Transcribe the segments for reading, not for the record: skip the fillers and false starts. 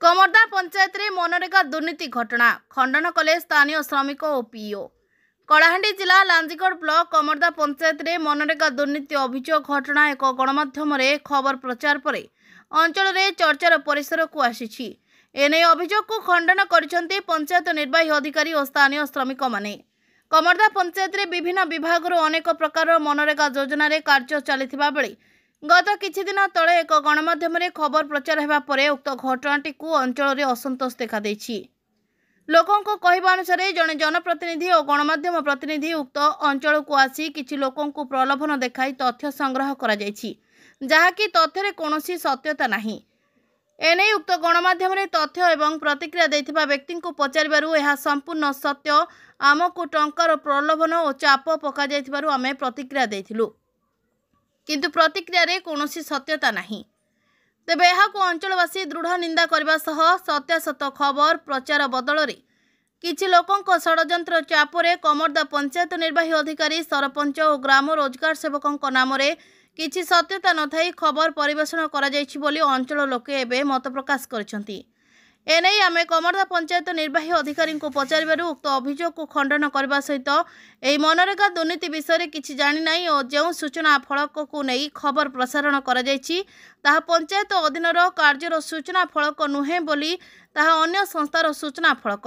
କମର୍ଦ୍ଦା ପଞ୍ଚାୟତରେ ମନରେଗା ଦୁର୍ନୀତି ଘଟଣା ଖଣ୍ଡନ କଲେ ସ୍ଥାନୀୟ ଶ୍ରମିକ ଓ ପିଇଓ। କଳାହାଣ୍ଡି ଜିଲ୍ଲା ଲାଞ୍ଜିଗଡ଼ ବ୍ଲକ କମର୍ଦ୍ଦା ପଞ୍ଚାୟତରେ ମନରେଗା ଦୁର୍ନୀତି ଅଭିଯୋଗ ଘଟଣା ଏକ ଗଣମାଧ୍ୟମରେ ଖବର ପ୍ରଚାର ପରେ ଅଞ୍ଚଳରେ ଚର୍ଚ୍ଚାର ପରିସରକୁ ଆସିଛି। ଏନେଇ ଅଭିଯୋଗକୁ ଖଣ୍ଡନ କରିଛନ୍ତି ପଞ୍ଚାୟତ ନିର୍ବାହୀ ଅଧିକାରୀ ଓ ସ୍ଥାନୀୟ ଶ୍ରମିକମାନେ। କମର୍ଦ୍ଦା ପଞ୍ଚାୟତରେ ବିଭିନ୍ନ ବିଭାଗରୁ ଅନେକ ପ୍ରକାରର ମନରେଗା ଯୋଜନାରେ କାର୍ଯ୍ୟ ଚାଲିଥିବା ବେଳେ ଗତ କିଛିଦିନ ତଳେ ଏକ ଗଣମାଧ୍ୟମରେ ଖବର ପ୍ରଚାର ହେବା ପରେ ଉକ୍ତ ଘଟଣାଟିକୁ ଅଞ୍ଚଳରେ ଅସନ୍ତୋଷ ଦେଖାଦେଇଛି। ଲୋକଙ୍କ କହିବା ଅନୁସାରେ ଜଣେ ଜନପ୍ରତିନିଧି ଓ ଗଣମାଧ୍ୟମ ପ୍ରତିନିଧି ଉକ୍ତ ଅଞ୍ଚଳକୁ ଆସି କିଛି ଲୋକଙ୍କୁ ପ୍ରଲୋଭନ ଦେଖାଇ ତଥ୍ୟ ସଂଗ୍ରହ କରାଯାଇଛି, ଯାହାକି ତଥ୍ୟରେ କୌଣସି ସତ୍ୟତା ନାହିଁ। ଏନେଇ ଉକ୍ତ ଗଣମାଧ୍ୟମରେ ତଥ୍ୟ ଏବଂ ପ୍ରତିକ୍ରିୟା ଦେଇଥିବା ବ୍ୟକ୍ତିଙ୍କୁ ପଚାରିବାରୁ ଏହା ସମ୍ପୂର୍ଣ୍ଣ ସତ୍ୟ, ଆମକୁ ଟଙ୍କାର ପ୍ରଲୋଭନ ଓ ଚାପ ପକାଯାଇଥିବାରୁ ଆମେ ପ୍ରତିକ୍ରିୟା ଦେଇଥିଲୁ, କିନ୍ତୁ ପ୍ରତିକ୍ରିୟାରେ କୌଣସି ସତ୍ୟତା ନାହିଁ। ତେବେ ଏହାକୁ ଅଞ୍ଚଳବାସୀ ଦୃଢ଼ ନିନ୍ଦା କରିବା ସହ ସତ୍ୟାସତ ଖବର ପ୍ରଚାର ବଦଳରେ କିଛି ଲୋକଙ୍କ ଷଡ଼ଯନ୍ତ୍ର ଚାପରେ କମର୍ଦ୍ଦା ପଞ୍ଚାୟତ ନିର୍ବାହୀ ଅଧିକାରୀ, ସରପଞ୍ଚ ଓ ଗ୍ରାମ ରୋଜଗାର ସେବକଙ୍କ ନାମରେ କିଛି ସତ୍ୟତା ନଥାଇ ଖବର ପରିବେଷଣ କରାଯାଇଛି ବୋଲି ଅଞ୍ଚଳ ଲୋକେ ଏବେ ମତ ପ୍ରକାଶ କରିଛନ୍ତି। ଏନେଇ ଆମେ କମର୍ଦ୍ଦା ପଞ୍ଚାୟତ ନିର୍ବାହୀ ଅଧିକାରୀଙ୍କୁ ପଚାରିବାରୁ ଉକ୍ତ ଅଭିଯୋଗକୁ ଖଣ୍ଡନ କରିବା ସହିତ ଏହି ମନରେଗା ଦୁର୍ନୀତି ବିଷୟରେ କିଛି ଜାଣିନାହିଁ ଓ ଯେଉଁ ସୂଚନା ଫଳକକୁ ନେଇ ଖବର ପ୍ରସାରଣ କରାଯାଇଛି ତାହା ପଞ୍ଚାୟତ ଅଧୀନର କାର୍ଯ୍ୟର ସୂଚନା ଫଳକ ନୁହେଁ ବୋଲି ତାହା ଅନ୍ୟ ସଂସ୍ଥାର ସୂଚନା ଫଳକ,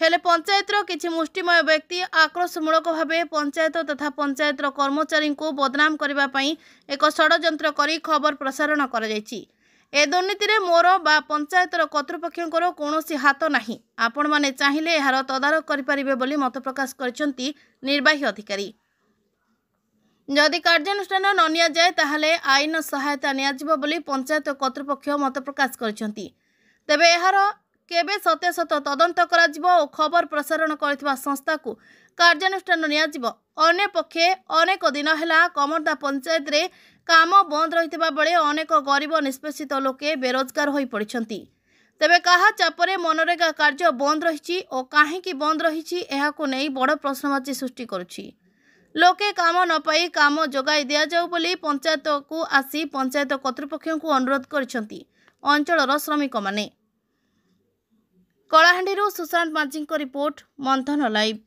ହେଲେ ପଞ୍ଚାୟତର କିଛି ମୁଷ୍ଟିମୟ ବ୍ୟକ୍ତି ଆକ୍ରୋଶମୂଳକ ଭାବେ ପଞ୍ଚାୟତ ତଥା ପଞ୍ଚାୟତର କର୍ମଚାରୀଙ୍କୁ ବଦନାମ କରିବା ପାଇଁ ଏକ ଷଡ଼ଯନ୍ତ୍ର କରି ଖବର ପ୍ରସାରଣ କରାଯାଇଛି। ଏ ଦୁର୍ନୀତିରେ ମୋର ବା ପଞ୍ଚାୟତର କର୍ତ୍ତୃପକ୍ଷଙ୍କର କୌଣସି ହାତ ନାହିଁ, ଆପଣମାନେ ଚାହିଁଲେ ଏହାର ତଦାରଖ କରିପାରିବେ ବୋଲି ମତ ପ୍ରକାଶ କରିଛନ୍ତି ନିର୍ବାହୀ ଅଧିକାରୀ। ଯଦି କାର୍ଯ୍ୟାନୁଷ୍ଠାନ ନ ନିଆଯାଏ ତାହେଲେ ଆଇନ ସହାୟତା ନିଆଯିବ ବୋଲି ପଞ୍ଚାୟତ କର୍ତ୍ତୃପକ୍ଷ ମତ ପ୍ରକାଶ କରିଛନ୍ତି। ତେବେ ଏହାର କେବେ ସତ୍ୟାସତ ତଦନ୍ତ କରାଯିବ ଓ ଖବର ପ୍ରସାରଣ କରିଥିବା ସଂସ୍ଥାକୁ କାର୍ଯ୍ୟାନୁଷ୍ଠାନ ନିଆଯିବ? ଅନ୍ୟପକ୍ଷେ ଅନେକ ଦିନ ହେଲା କମର୍ଦ୍ଦା ପଞ୍ଚାୟତରେ କାମ ବନ୍ଦ ରହିଥିବା ବେଳେ ଅନେକ ଗରିବ ନିଷ୍ପେଷିତ ଲୋକେ ବେରୋଜଗାର ହୋଇପଡ଼ିଛନ୍ତି। ତେବେ କାହା ଚାପରେ ମନରେଗା କାର୍ଯ୍ୟ ବନ୍ଦ ରହିଛି ଓ କାହିଁକି ବନ୍ଦ ରହିଛି ଏହାକୁ ନେଇ ବଡ଼ ପ୍ରଶ୍ନବାଚୀ ସୃଷ୍ଟି କରୁଛି। ଲୋକେ କାମ ନ ପାଇ କାମ ଯୋଗାଇ ଦିଆଯାଉ ବୋଲି ପଞ୍ଚାୟତକୁ ଆସି ପଞ୍ଚାୟତ କର୍ତ୍ତୃପକ୍ଷଙ୍କୁ ଅନୁରୋଧ କରିଛନ୍ତି ଅଞ୍ଚଳର ଶ୍ରମିକମାନେ। କଳାହାଣ୍ଡିରୁ ସୁଶାନ୍ତ ମାଝୀଙ୍କ ରିପୋର୍ଟ, ମନ୍ଥନ ଲାଇଭ୍।